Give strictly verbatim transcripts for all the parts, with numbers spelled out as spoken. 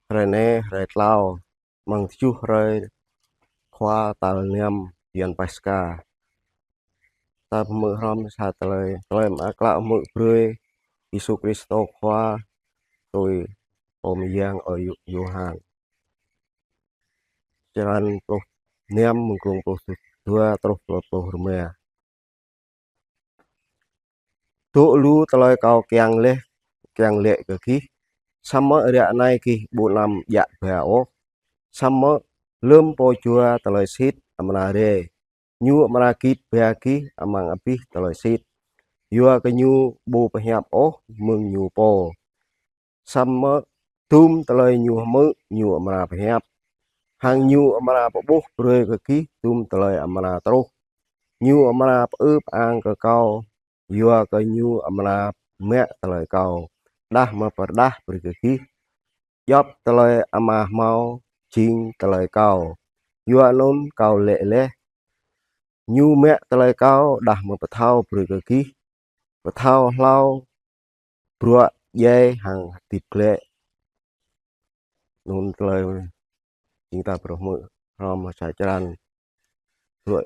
Hrơi anai, hrơi tlâo, amăng tơjuh hrơi Khua tal năm bơyan Paskha. Ta pơhmư̆ hrŏm sa tơlơi, tơlơi mơak klă hmư̆ brơi Yêsu Krist Khua tui Pô Mơyang ơi Yôhan. Črăn pluh năm, mơ̆ng glông pluh dua truh kơ pluh rơma. Dŏ lu tơlơi Kâo kiăng laĭ, kiăng laĭ kơ gih, samơ̆ ră anai gih ƀu anăm djă̱ ba ôh. Samơ̆ lơ̆m Pô Jua tơlơi sĭt amra rai, Ñu amra git ba gih amăng abih tơlơi sĭt. Yua kơ Ñu ƀu pơhiăp ôh mơ̆ng Ñu pô, samơ̆ dum tơlơi Ñu hmư̆, Ñu amra pơhiăp, hăng Ñu amra pơƀuh brơi kơ gih dum tơlơi amra truh. Ñu amra pơư pơang kơ Kâo, yua kơ Ñu amra mă tơlơi Kâo đah mơ̆ pơrơđah brơi kơ gih. Djŏp tơlơi Ama hmâo jing tơlơi Kâo. Yua anŭn Kâo laĭ laih, Ñu mă tơlơi Kâo đah mơ̆ pơthâo brơi kơ gih, pơthâo hlâo bruă djai hăng hơdip glaĭ. Anŭn tơlơi jing ta phrâo hmư̆ hrŏm sa črăn. Bruă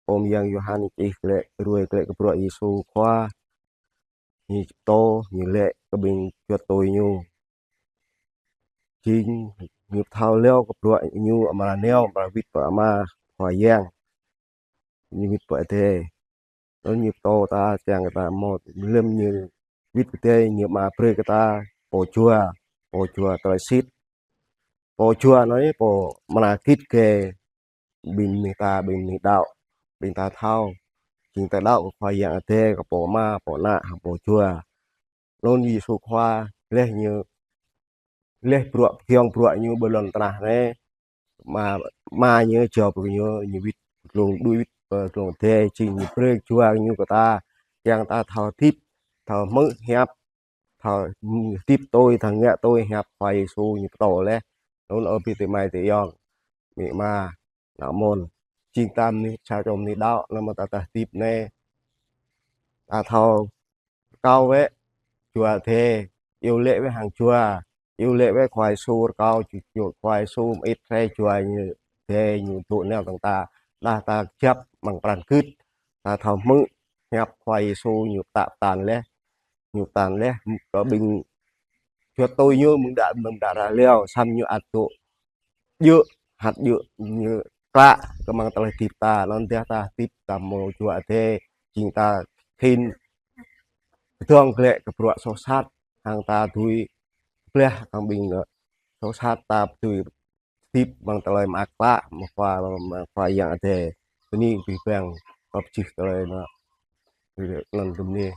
Pô Mơyang Yôhan čih glaĭ, ruai glaĭ kơ bruă Yêsu Khua, Ñu pơtô, Ñu laĭ kơ ƀing čuăt tui Ñu. Jing Ñu pơthâo hlâo kơ bruă Ñu amra nao, amra wĭt pơ Ama Khua Yang, Ñu wĭt pơ adai. Anŭn Ñu pơtô ta, kiăng ta hmâo lơ̆m Ñu wĭt pơ adai, Ñu mă brơi kơ ta Pô Jua, Pô Jua tơlơi sĭt. Pô Jua anai Pô amra git gai ƀing mơnuih ta, ƀing mơnuih đaŏ, ƀing ta thâo. Jing ta đaŏ kơ Khua Yang Adai, kơ Pô Ama, Pô Ană, hăng Pô Jua. Anŭn Yêsu Khua laih Ñu, laih bruă pơgiŏng bruă Ñu ƀơi lŏn tơnah anai, Ama, Ama Ñu jao brơi kơ Ñu, Ñu wĭt glông đuaĭ wĭt pơ glông adai, jing Ñu brơi Jua Ñu kơ ta, kiăng ta thâo hơdip, thâo hmư̆ hiăp, thâo hơdip tui, thâo ngă tui hiăp Khua Yêsu Ñu pơtô laih. Anŭn ơ ƀing adơi amai ayŏng, amĭ ama, ană mơ̆n. Jing ta mơnuih, sa čô mơnuih đaŏ, anŭn mơ̆ ta, ta hơdip anai, ta thâo rơkâo wơ̆t Jua Adai, iâu laĭ wơ̆t hăng Jua, iâu laĭ wơ̆t Khua Yêsu, rơkâo Ju-, Ju-, Khua Yêsu mơit rai Jua Ñu Adai Ñu dŏ nao tơ̆ng ta, đah ta kơjăp amăng pran gưt, ta thâo hmư̆ hiăp Khua Yêsu Ñu pơtă pơtăn laih, Ñu pơtăn laih kơ ƀing čuăt tui Ñu mơ̆ng đă, mơ̆ng đă ră hlâo, samơ̆ Ñu ăt dŏ djơ̆, hăt djơ̆ Ñu klă kơ amăng tơlơi hơdip ta, anŭn dah ta hơdip ta hmâo Jua Adai, jing ta khĭn pơdơ̆ng glaĭ kơ bruă soh sat, hăng ta dưi blah hăng ƀing, ơ, soh sat, ta dưi hơdip amăng tơlơi mơak klă, mơ̆ng Khua, mơ̆ng Khua Yang Adai. Bơni abih bang, pơjih tơlơi anŭn, anŭn tơm anai.